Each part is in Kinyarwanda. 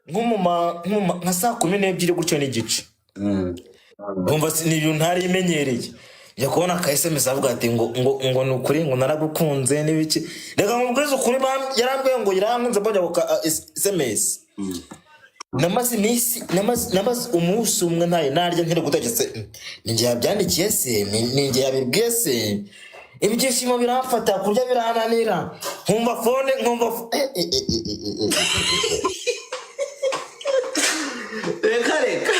Nko mu nka saa 12 gutyo n'igice. Numva ni ibintu ntari imenyereye. Njya kubona aka SMS avuga ati ngo ni ukuri, ngo naragukunze n'ibiki. Reka nkubwize ukuri, yarambwiye ngo yarankunze. Mbonye ako ka SMS, namaze iminsi, namaze umunsi umwe ntaye narya, nkiri gutekereza: ni njye yabyandikiye se? Ni njye yabibwiye se? Ibyishimo biramfata, kurya birananira, nkumva phone, nkumva eh. Reka reka.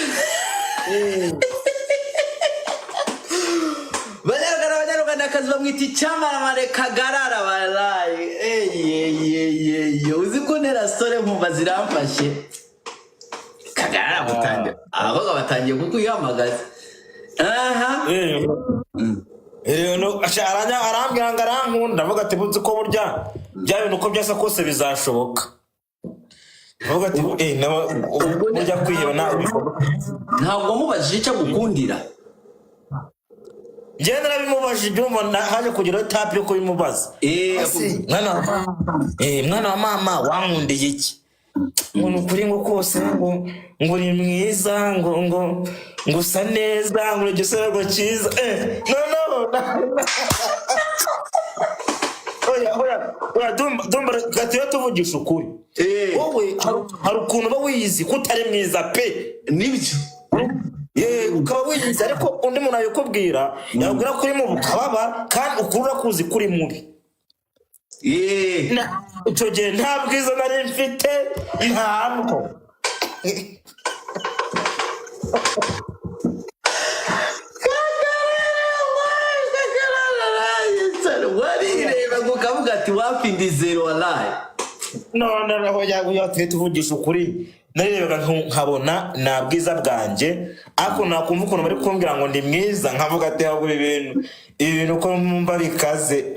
Banyarwanda, banyarwandakazi, bamwita icyamamare Kagarara. Baraye eyeyeye, uzi ko ntera story nkumva ziramfashe. Kagarara, mutangiye, abakobwa batangiye kukuyihamagaza aha. No, arambwira ngo arankunda. Ndavuga ati buzi ko burya bya bintu uko byasa kose bizashoboka. Ndavuga ati burya kwiheba Ntabwo wamubajije icyo agukundira? Njyewe narabimubajije ibyumva, haje kugeraho étape yo kubimubaza. Ese, mwana wa mama, wankundiye iki? Ngo ni ukuri, ngo kose ngo uri mwiza, ngo usa neza, ngo uri igisorerwa cyiza. No no, oya oya oya, Dumba, Dumba, reka tube tuvugisha ukuri. Wowe hari ukuntu uba wiyizi ko utari mwiza pe. Nibyo. Ye, ukaba wiyizi, ariko undi muntu abikubwira, yabwira ko uri mubi ukababara, kandi ukuri urakuzi ko uri mubi. Icyo gihe nta bwiza nari mfite, ntabwo. Warireba ngo ukavuga ati wapi, ndi zero walayi. None aho yaguye, tujye tuvugisha ukuri, narebaga nkabona nta bwiza bwanjye, ariko nakumva ukuntu bari kumbwira ngo ndi mwiza, nkavuga ati ahubwo ibi bintu uko numva bikaze.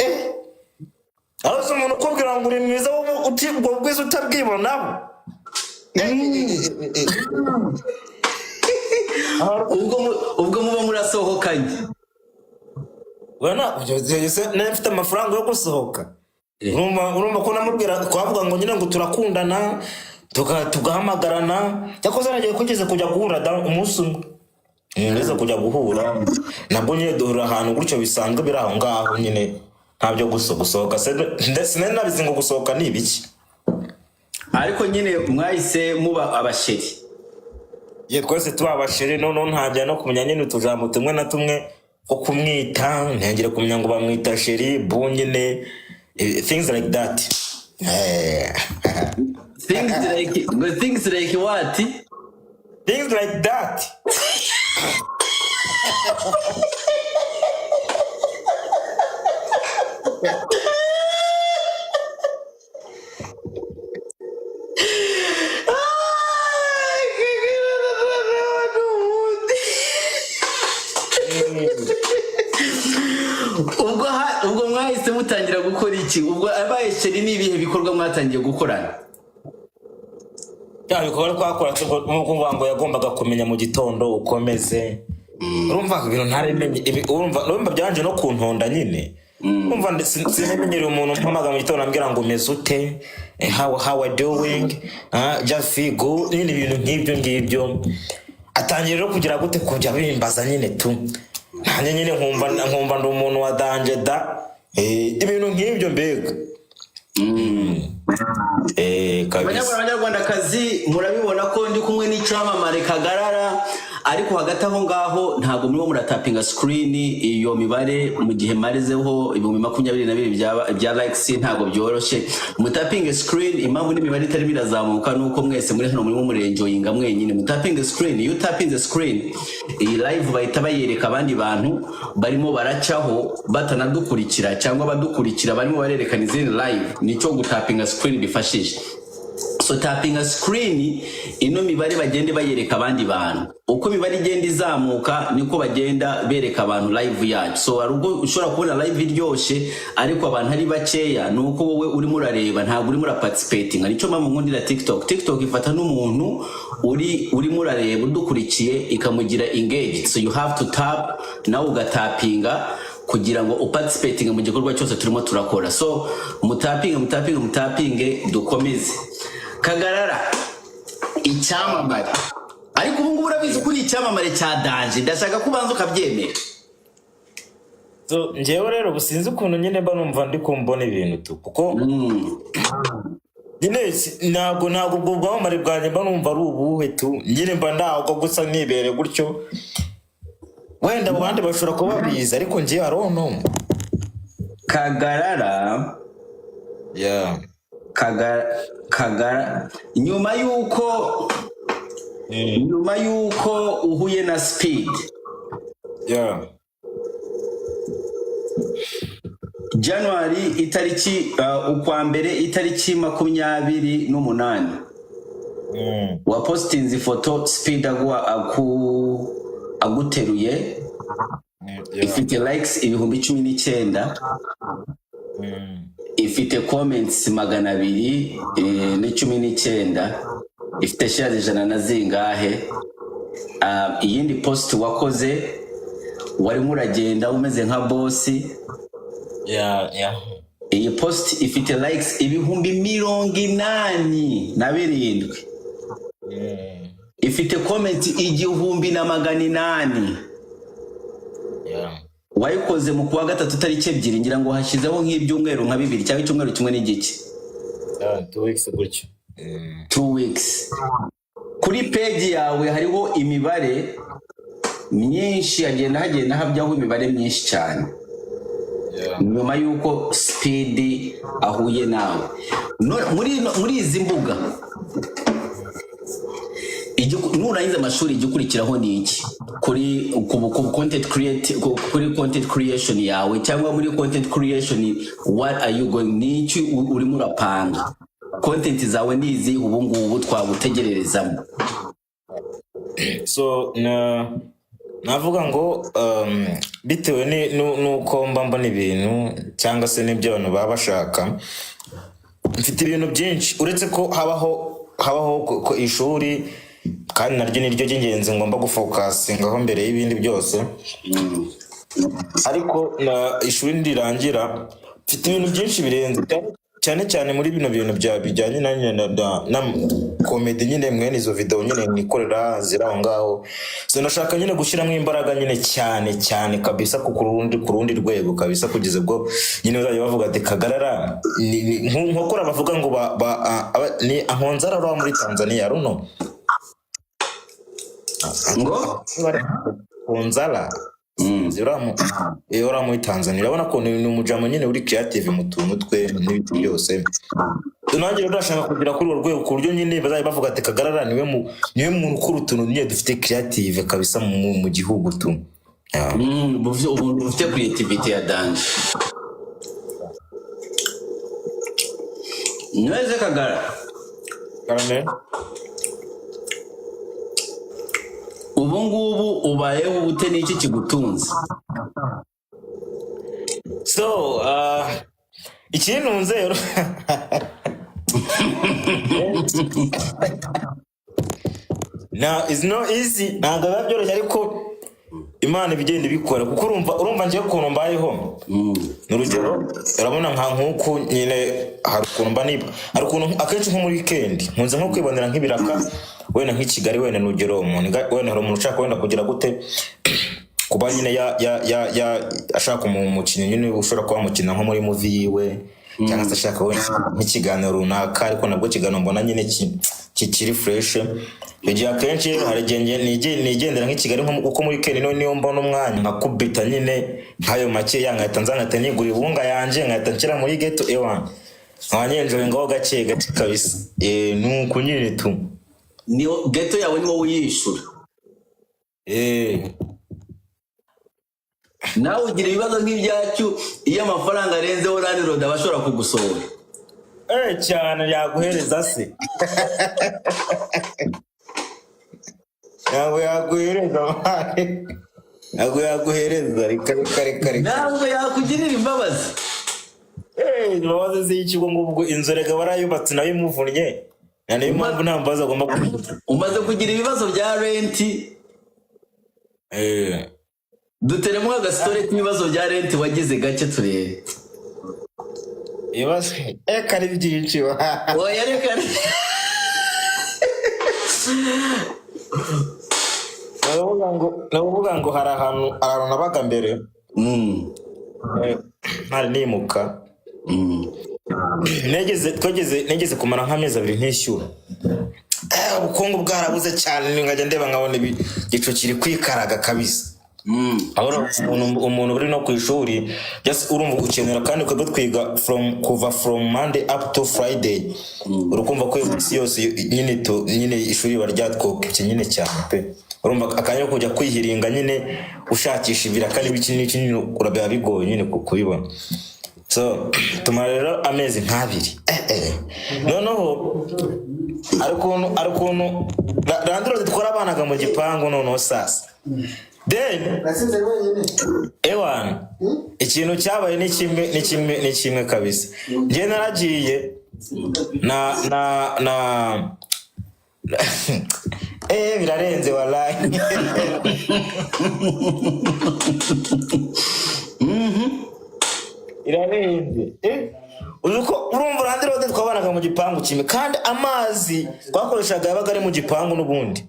Aho se umuntu ukubwira ngo uri mwiza, wowe ubwo bwiza utabwibonaho? Ubwo muba murasohokanye? Urabona, nari mfite amafaranga yo gusohoka. Urumva ko namubwira, twavuga ngo nyine ngo turakundana, tugahamagarana. Cyakoze nagiye kugeze kujya guhura da umunsi umwe. Ngeze kujya guhura nabwo nyine, duhurira ahantu gutyo bisanzwe, biri aho ngaho nyine, nta byo gusohoka. Sinari nabizi ngo gusohoka ni ibiki. Ariko nyine mwahise muba abasheri? Ye, twese tuba abasheri. Noneho ntangira no kumenya nyine utujambo tumwe na tumwe ko kumwita, ntangire kumenya ngo bamwita chéri, bu nyine, things like that. Things like, ngo things like what? Things like that. Ubwo mwahise mutangira gukora iki? Ubwo abaye chéri, ni ibihe bikorwa mwatangiye gukorana? Ya bikorwa twakora, nk'uko ngo yagombaga kumenya mu gitondo ukomeze. Urumva ibintu ntarimenye urumva byanje no kuntonda nyine. Urumva sinamenyereye umuntu umpamagara mu gitondo ambwira ngo umeze ute? How are doing? Just feel good nyine, ibintu nk'ibyo ngibyo. Atangira rero kugira gute, kujya bimbaza nyine tu, nanjye nyine nkumva ndi umuntu wa danger da. Ibintu nk'ibyo mbega. Kabisa. Banyarwanda, banyarwandakazi, murabibona ko ndi kumwe n'icyamamare Kagarara, ariko hagati aho ngaho ntabwo murimo muratapinga screen. Iyo mibare mu gihe marizeho 22,000 bya likes ntabwo byoroshye. Mutapinge screen. Impamvu n'imibare itarimo irazamuka ni uko mwese muri hano murimo murenjoyinga mwenyine. Mutapinge screen. Iyo utapinze screen, iyi live bahita bayereka abandi bantu barimo baracaho batanadukurikira, cyangwa abadukurikira barimo barerekana izindi live. Nicyo gutapinga screen bifashije. So tapinga screen, ino mibare bagende bayereka abandi bantu. Uko imibare igenda izamuka niko bagenda bereka abantu live yacu. So hari ubwo ushobora kubona live iryoshye ariko abantu ari bakeya, ni uko wowe urimo urareba, ntabwo urimo uraparticipatinga. Nicyo mpamvu nkundira TikTok. TikTok ifata n'umuntu uri urimo urareba, udukurikiye, ikamugira engaged. So you have to tap, nawe ugatapinga kugira ngo uparticipatinge mu gikorwa cyose turimo turakora. So mutapinge, mutapinge, mutapinge, dukomeze. Kagarara, Icyamamare, ariko ubu ngubu urabizi ko uri icyamamare cya danger. Ndashaka ko ubanza ukabyemera. So njyewe rero ubu sinzi ukuntu nyine mba numva ndi kumbona ibintu tu, kuko nyine ntabwo ubwo bwamamare bwanjye mba numva ari ubuhe tu. Nyine mba ntabwo gusa nibere gutyo. Wenda abo bandi bashobora kuba babizi, ariko njyewe I don't know. Kagarara. Yeah. Kagara, nyuma y'uko uhuye na Speed, January itariki ukwa mbere itariki 28, wapositinze ifoto Speed aguteruye. Ifite likes 19,000. Ifite comments 219, ifite shares ijana na zingahe. Iyindi post wakoze warimo uragenda umeze nka boss. Iyi post ifite likes 87,000. Ifite comment 1800. Wayikoze mu kuwa gatatu tariki 2, ngira ngo hashyizeho nk'ibyumweru nka bibiri cyangwa icyumweru kimwe n'igice. Yeah, 2 weeks gutyo. 2 weeks. Kuri page yawe hariho imibare myinshi, hagenda habyaho imibare myinshi cyane nyuma y'uko Speed ahuye nawe. No, muri izi mbuga, nurangiza amashuri igikurikiraho ni iki kuri ku content create, kuri content creation yawe cyangwa muri content creation? What are you going, ni iki urimo urapanga? Content zawe ni izi ubu ngubu twagutegererezamo? So navuga ngo bitewe n'uko mba mbona ibintu cyangwa se n'ibyo abantu baba bashaka, mfite ibintu byinshi, uretse ko habaho ko ishuri, kandi naryo ni ryo ry'ingenzi ngomba gufocusingaho mbere y'ibindi byose. Ariko na ishuri nirirangira mfite ibintu byinshi birenze, cyane cyane muri bino bintu bya bijyanye na comedy nyine, mwene izo video nyine nikorera ziri aho ngaho. So ndashaka nyine gushyiramo imbaraga nyine cyane cyane kabisa, ku rundi rwego kabisa, kugeza ubwo nyine bazajya bavuga ati Kagarara nkokora bavuga ngo ni Ahonzara uri muri Tanzania runo. Ngo? Honzara uriya muri Tanzania, urabona ko ni umujama nyine uri creative mu tuntu twe n'ibiti byose. Nanjye rero ndashaka kugera kuri urwo rwego, ku buryo nyine bazajya bavuga ati Kagarara niwe muntu ukora utuntu nyine dufite creative kabisa mu gihugu tu. Yeah. Ubu bufite creativity ya danger neza, Kagara. Karame. Ubu ngubu ubayeho ute? N'iki kigutunze? So ikintunze rero, na is no easy, ntabwo biba byoroshye, ariko Imana iba igenda ibikora, kuko urumva njyewe ukuntu mbayeho. Ni urugero, urabona nka nk'uku nyine hari ukuntu mba niba hari ukuntu akenshi nko muri weekend nkunze nko kwibonera nk'ibiraka wenda nk'i Kigali, wenda ni urugero umuntu wenda hari umuntu ushaka wenda kugira gute, kuba nyine ya ashaka umukinnyi nyine ushobora kuba mukina nko muri movie yiwe, cyangwa se ashaka wenda nk'ikiganiro runaka, ariko nabwo ikiganiro mbona nyine kikiri fresh. Igihe akenshi hari igihe nigendera nk'i Kigali, kuko muri weekend niyo mbona umwanya nkakubita nyine nk'ayo make ya, nkahita nza nkahita nigura ibunga yanjye, nkahita nshyira muri ghetto ewan, nkaba nyenjoyingaho gake gake kabisa. Nuko nyine tu. Ni ghetto yawe, ni wowe uyishyura? Eh. Nawe ugira ibibazo nk'ibyacu, iyo amafaranga arenzeho landlord aba ashobora kugusohora. Eh, cyane, yaguhereza se? Ntabwo yaguhereza man. Ntabwo yaguhereza, reka reka reka reka. Ntabwo yakugirira imbabazi. Eh, imbabazi z'iki? Ubwo ngubwo inzu rega barayubatse nayo imuvunnye, na niyo mpamvu nta mbabazi agomba kugira. Umaze kugira ibibazo bya rent. Eh. Duteremo agasitore k'ibibazo bya rent wagize gake turebe. Ibibazo eka ari byinshi wa. Oya, reka. Ni ukuvuga ngo hari ahantu nabaga mbere, ntari nimuka. Negeze twageze negeze kumara nk'amezi 2 ntishyura. Ubukungu bwarabuze cyane, nkajya ndeba nkabona igicu kiri kwikaraga kabisa. Aho umuntu uri no ku ishuri, just urumva ukenera, kandi twebwe twiga from kuva from Monday up to Friday. Urukumva ko iyo minsi yose nyine nyine ishuri riba ryatwokebye nyine cyane pe. Urumva akanya ko kujya kwihiringa nyine, ushakisha ibiraka n'ibiki n'iki nyine, biba bigoye nyine kubibona. So tumara rero amezi nk'abiri. Noneho hari ukuntu landlord twarabanaga mu gipangu. Noneho sasa then, ewana, ikintu cyabaye ni kimwe kabisa. Njye naragiye na birarenze wallahi. Birarenze. Uzi ko urumva landlord twabanaga mu gipangu kimwe, kandi amazi twakoreshaga yabaga ari mu gipangu n'ubundi.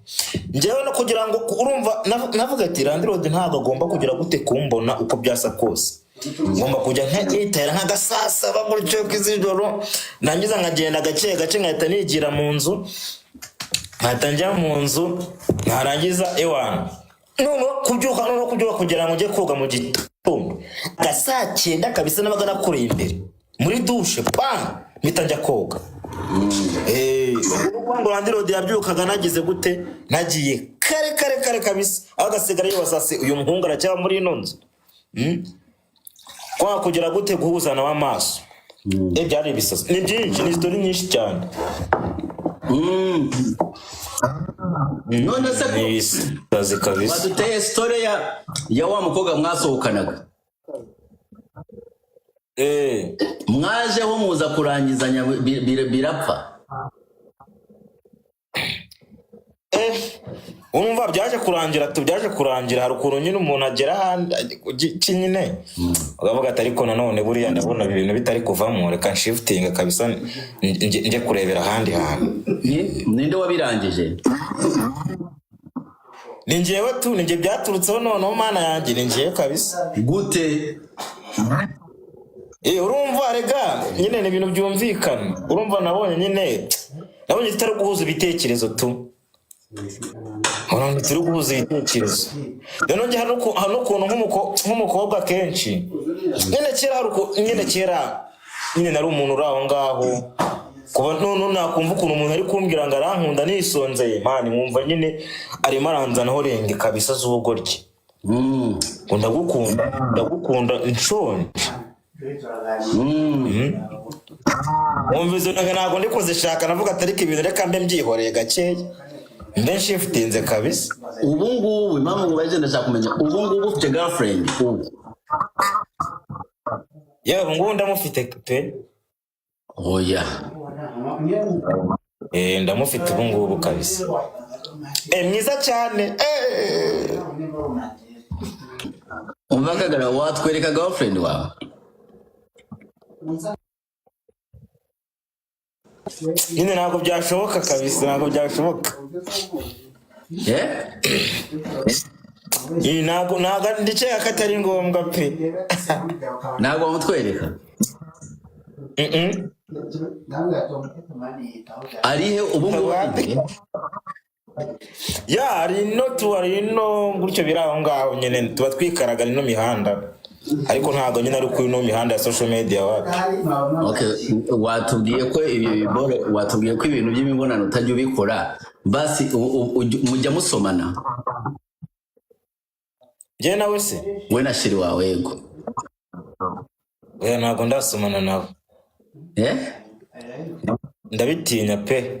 Njyewe no kugira ngo urumva navuga ati landlord ntabwo agomba kugira gute kumbona, uko byasa kose ngomba kujya nitera nk'agasasa gutyo k'izijoro, nangiza nkagenda gake gake, nkahita nigira mu nzu, nkahita njya mu nzu, narangiza ewana noneho kubyuka kugira ngo njye koga mu gitondo agasaa 9 kabisa, nabaga nakoreye imbere muri douche pa, mpita njya koga. Ukuvuga ngo landlord yabyukaga nagize gute, nagiye kare kare kare kabisa, aho agasigara yibaza se uyu muhungu aracyaba muri ino nzu? Kwa kugira gute guhuza nawe amaso. Byari ibisazi, ni byinshi, ni story nyinshi cyane. None se Ni ko ibisazi kabisa. Baduteye story ya wa mukobwa mwasohokanaga, mwajeho muza kurangizanya birapfa? Urumva byaje kurangira hari ukuntu nyine umuntu agera ahandi ki nyine ukavuga ati ariko nanone buriya ndabona ibintu bitari kuvamo, reka nshifutinga kabisa, njye kurebera ahandi hantu. Ninde wabirangije? Ni njyewe tu, ni njye byaturutseho. Noneho Mana yanjye, ni njyewe kabisa. Gute? Urumva rega nyine ni ibintu byumvikana. Urumva nabonye tutari guhuza ibitekerezo tu. Urumva turi guhuza ibitekerezo. Rero njye hari n'ukuntu nk'umukobwa kenshi nyine kera nyine kera nyine nari umuntu uri aho ngaho, kuba none nakumva ukuntu umuntu ari kumbwira ngo arankunda nisonzeye, man, nkumva nyine arimo aranzanaho renge kabisa z'ubugoryi, ngo ndagukunda, ndagukunda nshonje. Wumva izo ntege ntabwo ndi kuzishaka. Navuga ati ariko ibintu reka mbe mbyihoreye gakeya, mbe nshifutinze kabisa. Ubu ngubu impamvu ngo ndashaka kumenya, ubu ngubu ufite girlfriend ubu? Yewe, ubu ngubu ndamufite pe. Oya. Ndamufite ubu ngubu kabisa. Mwiza cyane. Umva Kagara, watwereka girlfriend wawe? Nyine ntabwo byashoboka kabisa, ntabwo byashoboka. Eh? Ntabwo ndikeka ko atari ngombwa pe. Ntabwo wamutwereka? Mm-mm. Arihe ubu ngubu? Ari Ya, hari ino tu, hari ino gutyo biri aho ngaho nyine, tuba twikaraga ino mihanda, ariko ntabwo nyine ari kuri ino mihanda ya social media, wapi. Okay, watubwiye ko ibi biboro, watubwiye ko ibintu by'imibonano utajya ubikora, basi mujya musomana? Njye nawe se? We na chérie wawe, yego. Oya, ntabwo ndasomana nawe. Eh? Ndabitinya pe.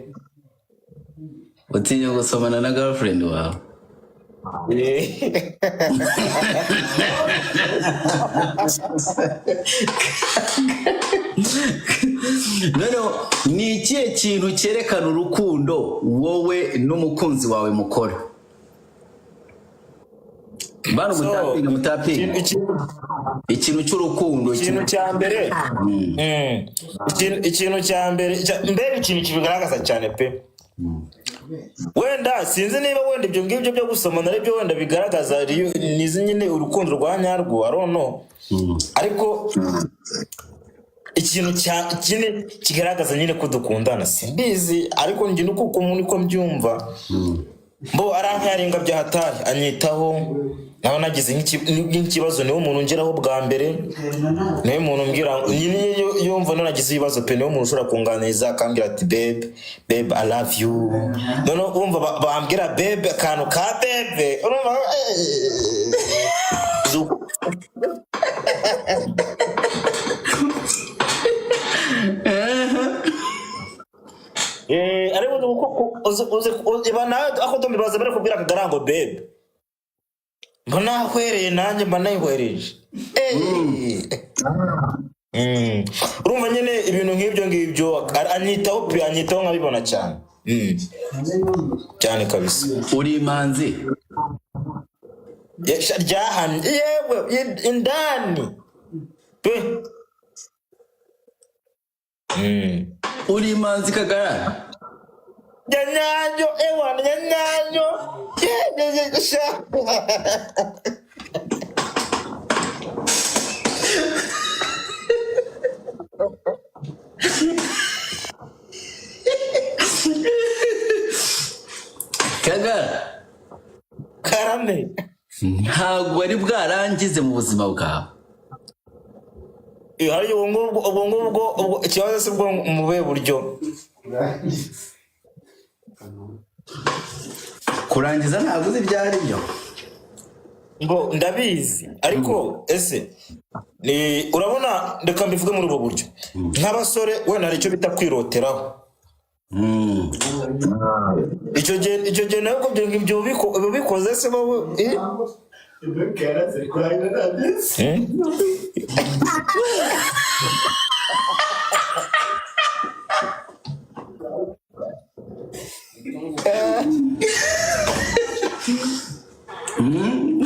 Utinya gusomana na girlfriend wawe? Eh. Noneho ni ikihe kintu cyerekana urukundo wowe n'umukunzi wawe mukora bano? So, Mutapinga, mutapinga. Ikintu cy'urukundo. Ikintu cya mbere, ikintu cya mbere mbere, ikintu kibigaragaza cyane pe. Wenda sinzi niba wenda ibyo ngibyo byo gusomana aribyo wenda bigaragaza nizi nyine urukundo rwa nyarwo, I don't know. Ariko ikintu cya kine kigaragaza nyine ko dukundana, simbizi, ariko njye nuko ukuntu niko mbyumva, mbo arankaringa bya hatari, anyitaho. Nawe nagize nk'ikibazo, niwe muntu ngeraho bwa mbere, niwe muntu mbwira nyine iyo yumva nagize ibibazo pe, niwe muntu ushobora kunganiriza akambwira ati: "Babe, babe, I love you." Noneho urumva bambwira babe, akantu ka babe, urumva ariko uzi iba nawe ako baza bari kubwira Akagara ngo babe, mba nahwereye, nanjye mba nayihwereje. Urumva nyine ibintu nk'ibyo ngibyo, anyitaho pe, anyitaho nkabibona cyane. Cyane kabisa. Uri imanzi? Ryahamye yewe, indani pe. Uri imanzi, Kagarara? Nyanyanyo, ewa nyanyanyo. Ye, ye, ye, sha. Kagarara. Karame. Ntabwo wari bwarangize mu buzima bwawe? Hari ubwo ngubwo, ubwo ngubwo, ubwo ikibazo si bwo mu buhe buryo? Kurangiza ntabwo uzi ibyo ari byo? Ngo ndabizi, ariko ese ni urabona, reka mbivuge muri ubwo buryo, nk'abasore wenda hari icyo bita kwiroteraho. Icyo gihe nawe ubwo ibyo ngibyo ubikoze se wowe, eh? Hmm?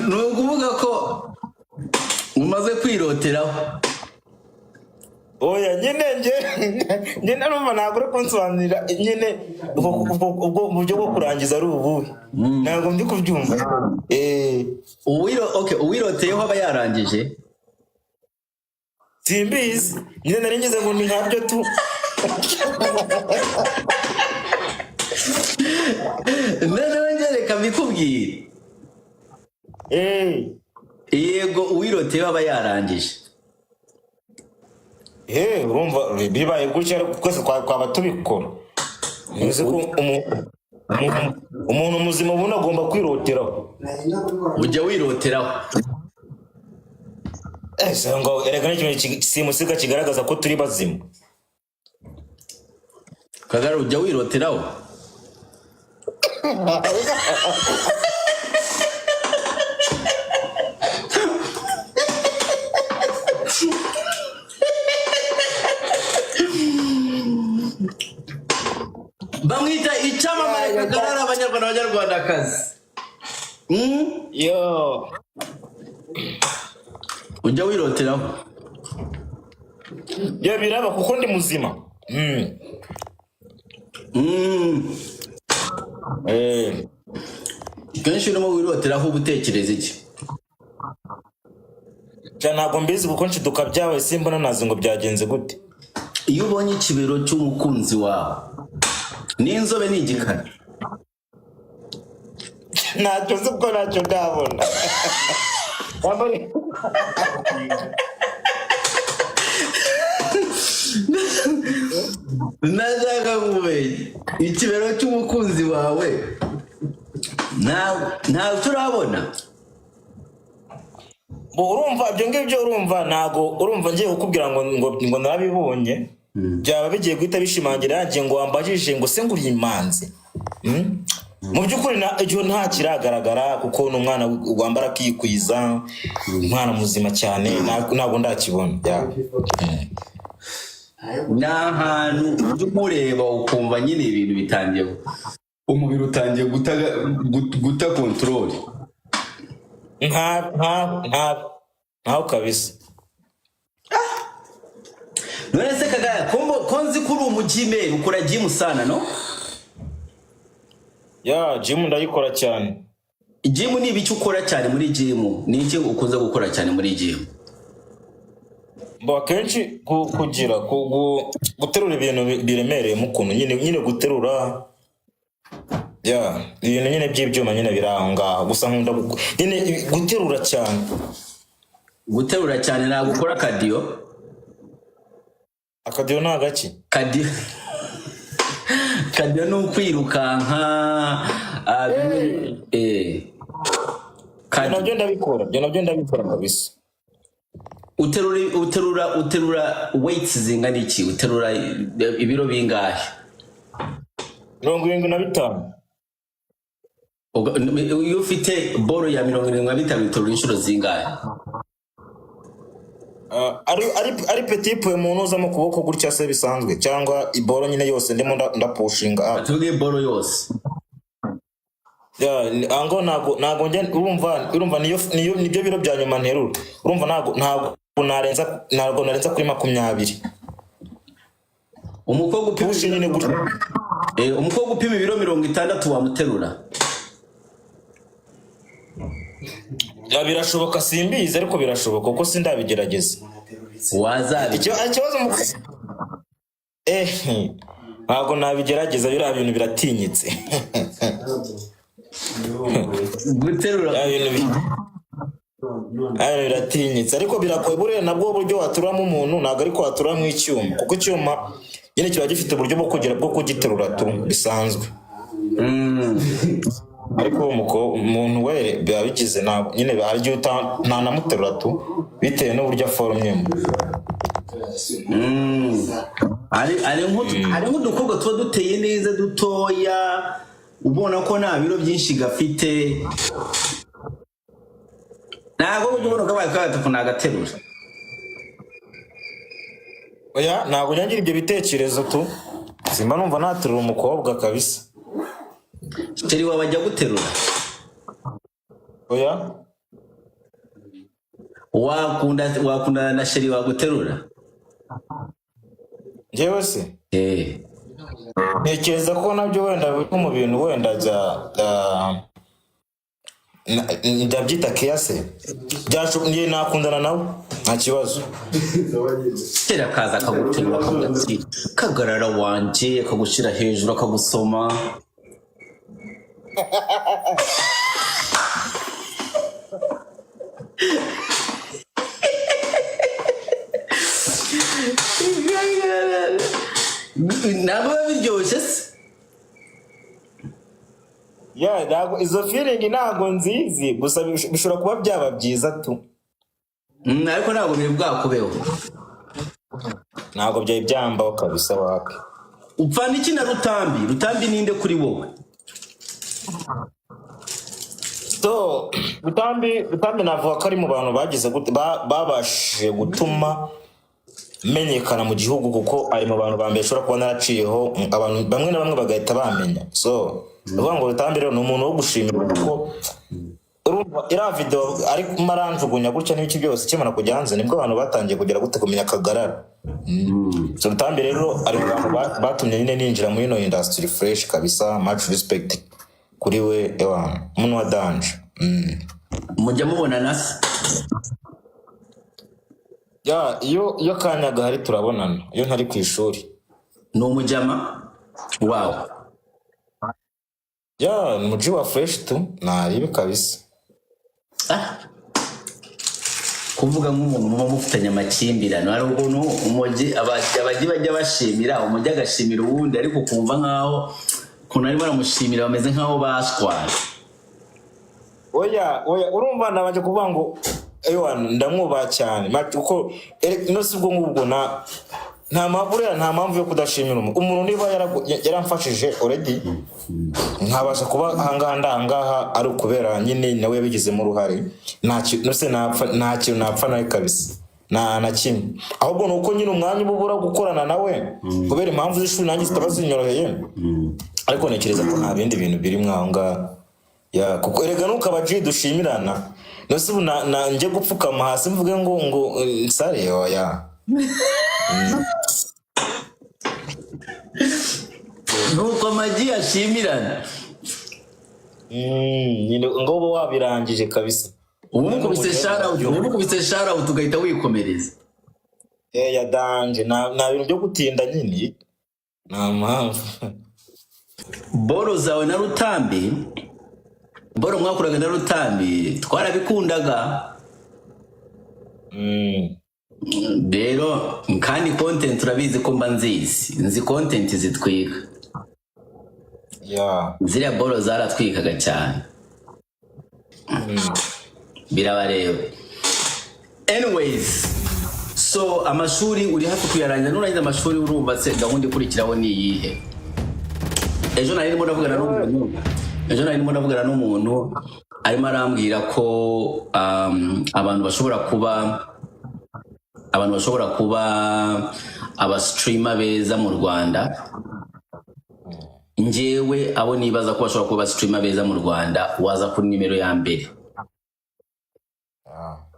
Ni ukuvuga ko umaze kwiroteraho? Oya nyine, njye narumva ntabwo uri kunsobanurira nyine ubwo buryo bwo kurangiza ari ubuhe, ntabwo ndi kubyumva. Okay, uwiroteyeho aba yarangije? Simbizi nyine, nari ngize ngo ni nkabyo tu. Noneho njye reka mbikubwire. Yego, uwiroteyeho aba yarangije. Urumva bibaye gutya, ariko twese twaba tubikora. Ntuzi ko umuntu muzima ubundi agomba kwiroteraho? Ujya wiroteraho? Se ngo erega n'ikintu simusiga kigaragaza ko turi bazima. Kagara, ujya wiroteraho? Bamwita icyamamare Kagarara, abanyarwanda, abanyarwandakazi. Yo. Ujya wiroteraho? Yo, biraba kuko ndi muzima. Kenshi urimo wiroteraho uba utekereza iki? Cya ntabwo mbizi kuko nshiduka byabaye simbona, nazi ngo byagenze gute. Iyo ubonye ikibero cy'umukunzi wawe, n'inzobe, ni igikara? Ntacyo nzi kuko ntacyo ndabona. Nashaka kumenya ikibero cy'umukunzi wawe, ntabwo turabona? Bo urumva ibyo ngibyo, urumva ntago, urumva ngiye kukubwira ngo narabibonye, byaba bigiye guhita bishimangira yagiye ngo wambajije ngo se ngo uri imanzi. Mu by'ukuri icyo nta kiragaragara kuko ni umwana wambara akikwiza, umwana muzima cyane, ntabwo ndakibona. Ya. Ni ahantu ujya umureba ukumva nyine ibintu bitangiye, umubiri utangiye guta contrôle? Nta ntaho kabisa. None se Kagaya, ko nzi ko uri umugymeur, ukora gym sana, no? Yeah, gym ndayikora cyane. Gym ni ibiki ukora cyane muri gym? Ni iki ukunze gukora cyane muri gym? Bo akenshi kugira guterura ibintu biremereye mu kuntu nyine guterura ya ibintu nyine by'ibyuma nyine biri aho ngaho gusa. Nkunda nyine guterura cyane. Guterura cyane, ntabwo ukora cardio? Akacardio ni agaki? Cardio ni ukwirukanka, Ibyo cardio. Nabyo ndabikora, ibyo nabyo ndabikora kabisa. Uterura weights zingana iki? Uterura ibiro bingahe? 75. Iyo ufite boro ya 75, uterura inshuro zingahe? Ah, ari petit poids umuntu uza mu kuboko gutya se bisanzwe, cyangwa iboro nyine yose ndimo ndapushinga up? Tuvuge boro yose. Yeah, ango ntago njya, urumva niyo nibyo biro bya nyuma nterura. Urumva ntabwo narenza kuri 20. Umukobwa upima Push nyine gutya. Umukobwa upima ibiro 60 wamuterura? Yeah, birashoboka, simbizi, ariko birashoboka kuko sindabigerageza. Wazabi Ikibazo mu ntabwo nabigerageza, biriya bintu biratinyitse. Guterura? Biriya bintu biratinyitse, ariko biragoye. Buriya nabwo uburyo waturamo umuntu ntabwo ariko waturamo icyuma, kuko icyuma nyine kiba gifite uburyo bwo kugira bwo kugiterura tu bisanzwe. Ariko uwo umuntu we biba bigize, ntabwo nyine hari igihe ntanamuterura tu bitewe n'uburyo aforomyemo. Hari nk'udukobwa tuba duteye neza dutoya, ubona ko nta biro byinshi gafite, ntabwo ujya ubona kabaye kagatuku nagaterura? Oya, ntabwo njya ngira ibyo bitekerezo tu, simba numva naterura umukobwa kabisa. Chéri wawe ajya guterura? Oya. Wakundana na chéri waguterura? Njyewe se? Eh. Ntekereza ko nabyo wenda biri mu bintu wenda bya ndabyita keyase. Njye nakundana nawe nta kibazo. Chéri akaza akaguterura, akavuga ati: "Kagarara wanje," akagushyira hejuru, akagusoma. Ntabwo biba biryoshye se? Yeah, ntabwo izo feeling ntabwo nzizi, gusa bishobora kuba byaba byiza tu. Ariko ntabwo biri bwakubeho? Ntabwo byari byambaho kabisa, wapi. Upfana iki na Rutambi? Rutambi ninde kuri wowe? So Rutambi navuga ko ari mu bantu bagize gute, babashije gutuma menyekana mu gihugu, kuko ari mu bantu ba mbere ushobora kuba naraciyeho, abantu bamwe na bamwe bagahita bamenya. So ni ukuvuga ngo Rutambi rero ni umuntu wo gushimira, kuko urumva iriya video ari maranjugunya gutya n'ibiki byose ikimara kujya hanze, nibwo abantu batangiye kugera gute kumenya Kagarara. So Rutambi rero ari mu bantu batumye nyine ninjira muri ino industry fresh kabisa. Much respect kuri we, ewa umuntu wa danger. Mujya mubonana se? Yeah, iyo akanya gahari turabonana, iyo ntari ku ishuri. Ni umujyama wawe? Yeah, ni umuji wa fresh tu, naribi kabisa. Ah. Kuvuga nk'umuntu muba mufitanye amakimbirane, hari ukuntu umugi abajyi bajya bashimira, umujyi agashimira uwundi, ariko ukumva nk'aho ukuntu arimo aramushimira bameze nk'aho bashwaye. Oya, urumva nabanje kuvuga ngo ewa ndamwubaha cyane, kuko no si ubwo ngubwo, na nta mpamvu, buriya nta mpamvu yo kudashimira umuntu. Umuntu niba yaramfashije already nkabasha kuba ahangaha ndangaha, ari ukubera nyine nawe yabigizemo uruhare. Nta kintu no se napfa, nta kintu napfa nawe kabisa, nta na kimwe. Ahubwo ni uko nyine umwanya uba ubura gukorana nawe kubera impamvu z'ishuri nanjye zitaba zinyoroheye, ariko ntekereza ko nta bindi bintu biri mwaho ngaho. Yeah, kuko erega ntukaba G dushimirana, nose ubu na njye gupfukama hasi mvuge ngo nsare? Oya. Nuko amagi ashimirana. Nyine ngo uba wabirangije kabisa. Ubu mukubise shout, ubu mukubise shout, ugahita wikomereza. Eh, ya danger, nta bintu byo gutinda nyine, nta mpamvu. Boro zawe na Rutambi, boro mwakoraga na Rutambi, twarabikundaga. Rero kandi content urabizi ko mba nzizi, nzi content zitwika. Ziriya boro zaratwikaga cyane. Birabareba. Anyways, so amashuri uri hafi kuyarangiza. Nurangiza amashuri, urumva se gahunda ikurikiraho ni iyihe? Ejo nari ndimo ndavugana n'umuntu, arimo arambwira ko abantu bashobora kuba aba streamer beza mu Rwanda. Njyewe abo nibaza ko bashobora kuba aba streamer beza mu Rwanda, waza kuri nimero ya mbere.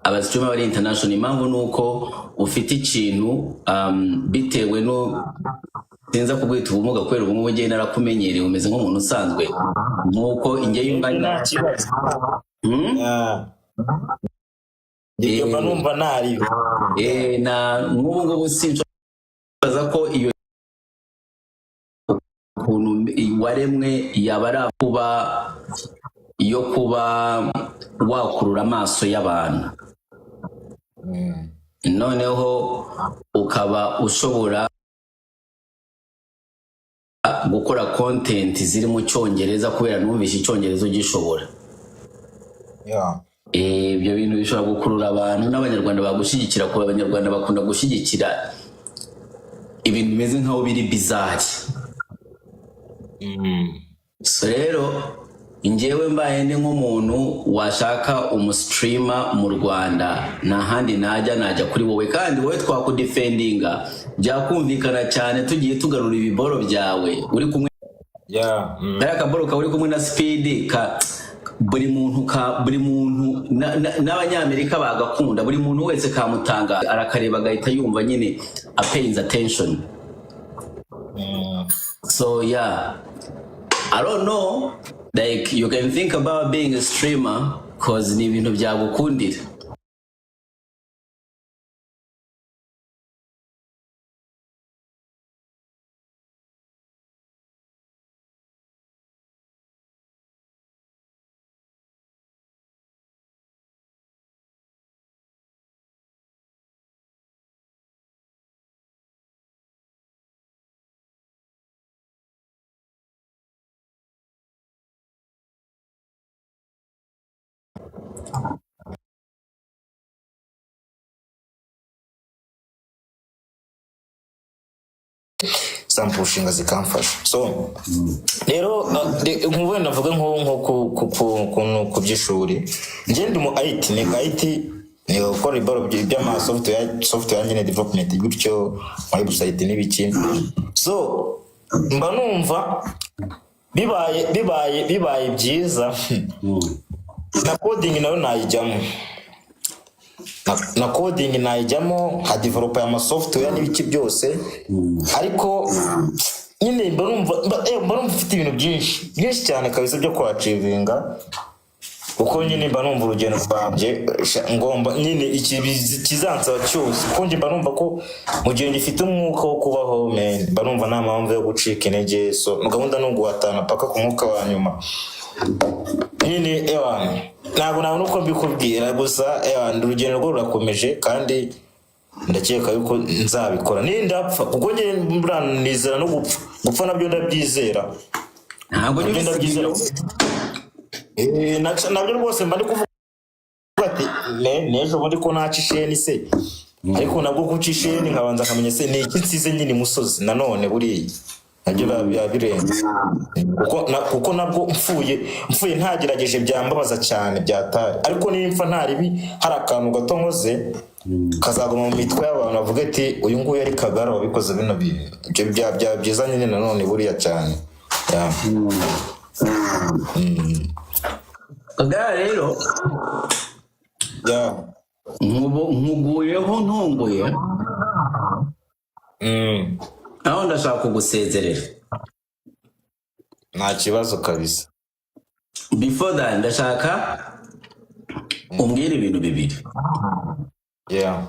Aba streamer bari international. Impamvu ni uko ufite ikintu, bitewe no sinza kubwita ubumuga, kubera ubumuga ugenda narakumenyereye, umeze nk'umuntu usanzwe, nk'uko inge Nta yunganya. kibazo. Hmm? Yeah. Ibyo mba numva ntaribi. Na nk'ubu ngubu sinshobora ko iyo ukuntu waremwe yaba ari kuba yo kuba wakurura amaso y'abantu, noneho ukaba ushobora gukora content ziri mu Cyongereza, kubera numvise Icyongereza ugishobora. Ibyo bintu bishobora gukurura abantu n'Abanyarwanda bagushyigikira, kuba Abanyarwanda bakunda gushyigikira ibintu bimeze nk'aho biri bizarre. So rero njyewe mbaye ndi nk'umuntu washaka umu streamer mu Rwanda, nta handi najya, najya kuri wowe. Kandi wowe twakudefendinga, byakumvikana cyane tugiye tugarura ibiboro byawe uri kumwe. Kariya kaboro kawe uri kumwe na Speed, ka buri muntu, ka buri muntu n'Abanyamerika bagakunda, buri muntu wese kamutanga arakareba agahita yumva nyine a paying attention. So yeah, I don't know, like you can think about being a streamer, 'cause ni ibintu byagukundira. Zampushinga zikamfasha. So rero nk'ubu wenda navuga nko ku by'ishuri, njye ndi mu IT, niga IT, niga gukora ibaro by'ama software nyine development gutyo, muri website n'ibiki. So mba numva bibaye byiza na coding nayo nayijyamo, na coding nayijyamo nka developer ama software n'ibiki byose. Ariko nyine mba numva mfite ibintu byinshi byinshi cyane kabisa byo kwachievinga, kuko nyine mba numva urugendo rwanjye, ngomba nyine iki kizansaba cyose, kuko njye mba numva ko mu gihe ngifite umwuka wo kubaho, man, mba numva nta mpamvu yo gucika intege. So gahunda ni uguhatana paka ku mwuka wa nyuma nyine. Ewana, ntabwo nabona uko mbikubwira, gusa ewana, urugendo rwo rurakomeje kandi ndakeka yuko nzabikora nindapfa, kuko njye buriya nizera no gupfa, gupfa nabyo ndabyizera. Ntabwo Nabyo ndabyizera. Nabyo rwose mba ndi kuvuga ati n'ejo bundi ko naca isheni se, ariko nabwo guca isheni nkabanza nkamenya se ni iki nsize nyine imusozi. Nanone buriya nabyo biba birenze, kuko nabwo mfuye ntagerageje byambabaza cyane byatari. Ariko niba nta ribi, hari akantu gato nkoze kazaguma mu mitwe y'abantu, bavuga ati uyu nguyu ari Kagara wabikoze bino bintu. Ibyo byaba byiza nyine nanone buriya cyane. Yeah. Kagara rero, nkuguyeho ntunguye, aho ndashaka kugusezerera. Nta kibazo kabisa. Before that, ndashaka umbwire ibintu bibiri. Yeah.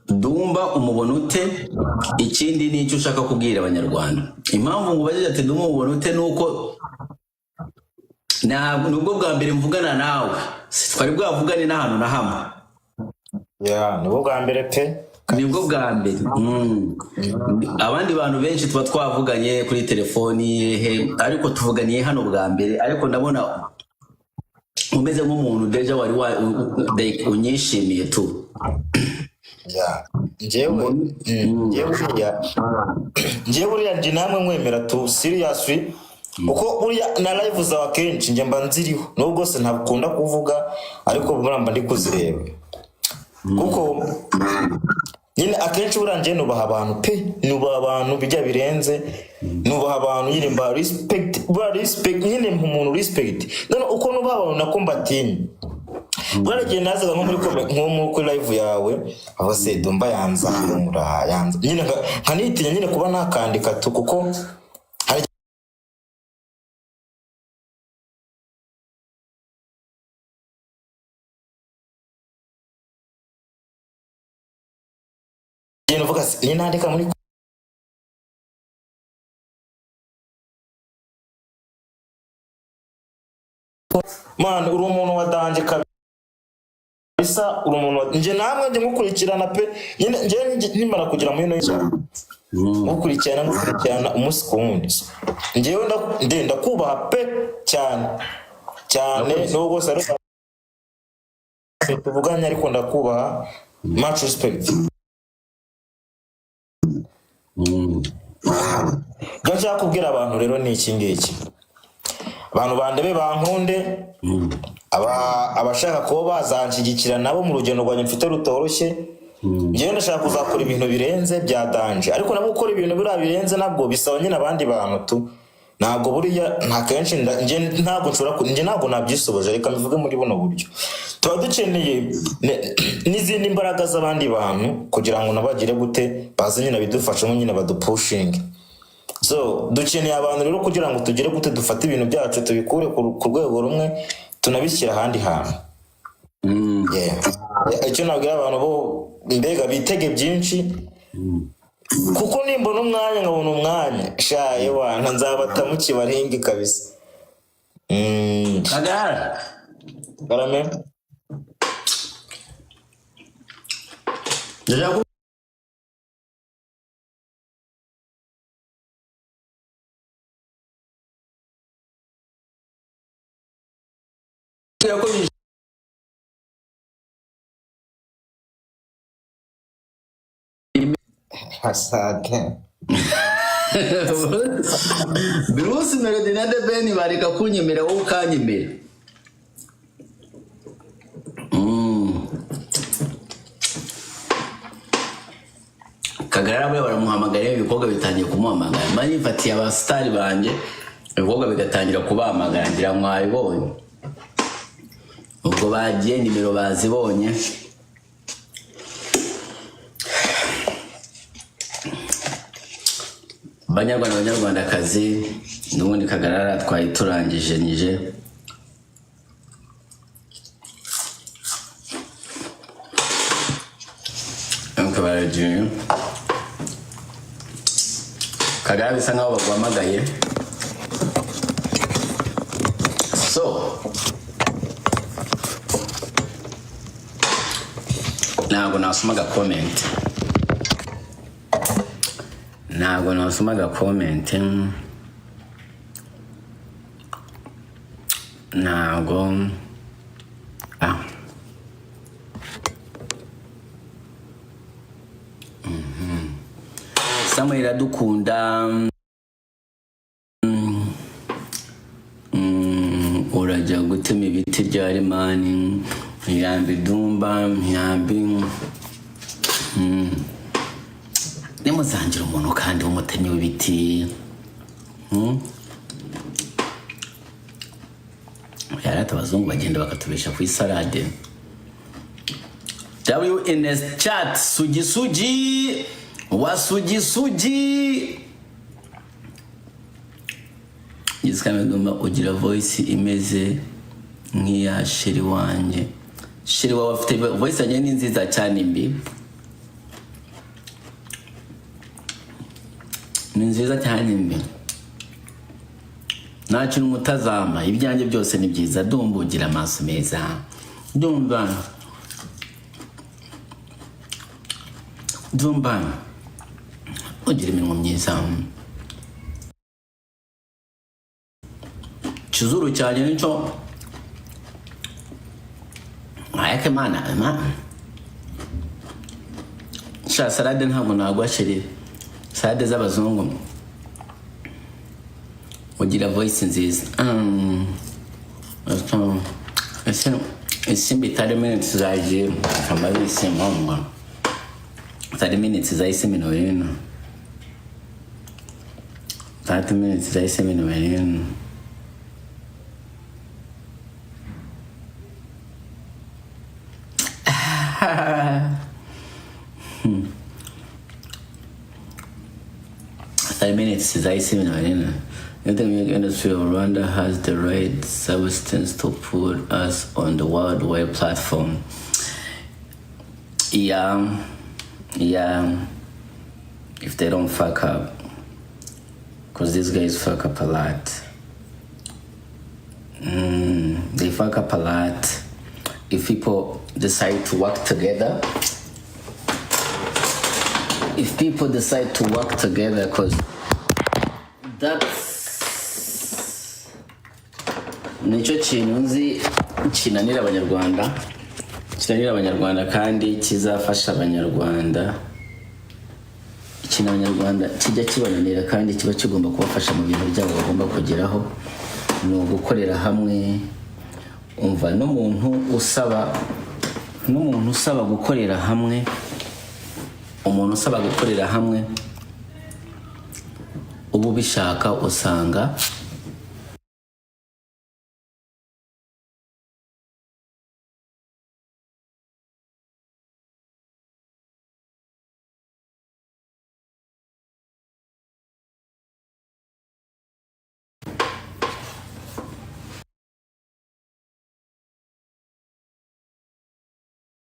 Dumba umubona ute? Ikindi ni icyo ushaka kubwira Abanyarwanda. Impamvu ngubajije ati "Dumba umubona ute?" ni uko ntabwo nubwo bwa mbere mvugana nawe, twari bwavugane n'ahantu na hamwe. Yeah, nibwo bwa mbere pe. Nibwo bwa mbere. Abandi bantu benshi tuba twavuganye kuri telefoni he, ariko tuvuganiye hano bwa mbere. Ariko ndabona umeze nk'umuntu déjà wari like, unyishimiye tu. Yeah. Njyewe njyewe buriya njye namwe nkwemera tu, seriously, kuko buriya na live zawe akenshi njye mba nziriho, nubwo se ntakunda kuvuga, ariko buriya mba ndi kuzireba, kuko nyine akenshi buriya njye nubaha abantu pe, nubaha abantu bijya birenze, nubaha abantu nyine, mba respect, buriya respect nyine mpa umuntu respect. None uko nubaha abantu nako mbatinya. Buriya igihe nazaga nko muri nko muri kuri live yawe, aho se Dumba yanzamura yanza nyine nkanitinya nyine kuba nakandika tu, kuko hari igihe uvuga se ninandika muri man, uri umuntu wa danger kabisa, uri umuntu wa njye namwe njye nkukurikirana pe. Nyine njye nkimara kugera muri ino nkukurikirana, nkukurikirana umunsi ku wundi. Njyewe ndakubaha pe, cyane cyane, nubwo bwose ari tuvuganye, ariko ndakubaha, much respect. Ibyo nshaka kubwira abantu rero ni iki ngiki: abantu bandebe, bankunde, abashaka kuba bazanshyigikira nabo mu rugendo rwanjye mfite rutoroshye. Njyewe ndashaka kuzakora ibintu birenze bya danger, ariko nabwo gukora ibintu biriya birenze nabwo bisaba nyine abandi bantu tu. Ntabwo buriya nta kenshi njye ntabwo nshobora njye ntabwo nabyisoboje. Reka mbivuge muri buno buryo: tuba dukeneye n'izindi mbaraga z'abandi bantu kugira ngo nabo bagire gute, baze nyine bidufashemo nyine, badupushinge. So dukeneye abantu rero kugira ngo tugere gute, dufate ibintu byacu tubikure ku rwego rumwe tunabishyira ahandi hantu. Yeah. Icyo nabwira abantu bo, mbega bitege byinshi, kuko nimbona umwanya, nkabona umwanya, sha yewana, nzabata mu kibaringi kabisa. Kagara. Karame. Ndashaka kubwira ko Asante. Bruce Melody na The Ben bareka kunyemera, wowe ukanyemera. Kagarara buriya baramuhamagara, ibikorwa bitangiye kumuhamagara. Mba nifatiye abasitari banjye, ibikorwa bigatangira kubahamagara. Ngira mwabibonye, ubwo bagiye nimero bazibonye. Banyarwanda, banyarwandakazi, n'ubundi Kagarara twari turangije nyije. Donc baragiye. Kagarara, bisa nkaho baguhamagaye, so ntabwo nasomaga comment, ntabwo nasomaga comment, ntabwo ah. Samuel Iradukunda, urajya gutema ibiti bya rimani yambi Dumba yambi. Nimuzangira umuntu kandi w'umutemyi w'ibiti. Yarata abazungu bagenda bakatubesha ku isalade. WNS chat, sugi sugi wa sugi sugi. Gisikame ugira voice imeze nk'iya chéri wanjye. Chéri wawe afite voice yanjye ni nziza cyane, mbi ni nziza cyane, mbi nta kintu mutazampa. Ibyanjye byose ni byiza. Ndumva ugira amaso meza, ndumva ugira iminwa myiza. Ikizuru cyanjye nicyo ariko Imana Imana sha. Salade ntabwo nagwa, chéri, salade z'abazungu. Ugira voice nziza. Ese isimbi 30 minutes zagiye kamaze isimba 30 minutes zahise 40, 30 minutes zahise 40. 30 minutes zahise 40. You think music industry of Rwanda has the right substance to put us on the worldwide platform? Yeah. If they don't fuck up, because these guys fuck up a lot. They fuck up a lot. If people decide to work together, if people decide to work together, because that's nicyo kintu nzi kinanira Abanyarwanda, kinanira Abanyarwanda kandi kizafasha Abanyarwanda. Ikintu Abanyarwanda kijya kibananira kandi kiba kigomba kubafasha mu bintu byabo bagomba kugeraho ni ugukorera hamwe. Umva, n'umuntu usaba gukorera hamwe, umuntu usaba gukorera hamwe uba ubishaka, usanga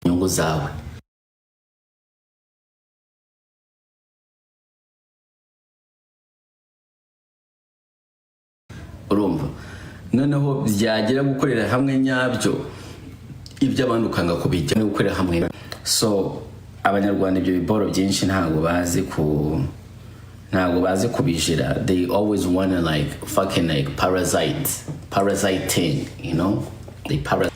inyungu zawe. Urumva, noneho byagera gukorera hamwe nyabyo, ibyo abandi ukanga kubijya no gukorera hamwe. So Abanyarwanda ibyo biboro byinshi ntabwo bazi kubijira. They always wanna like fucking like parasite, parasiting, they para.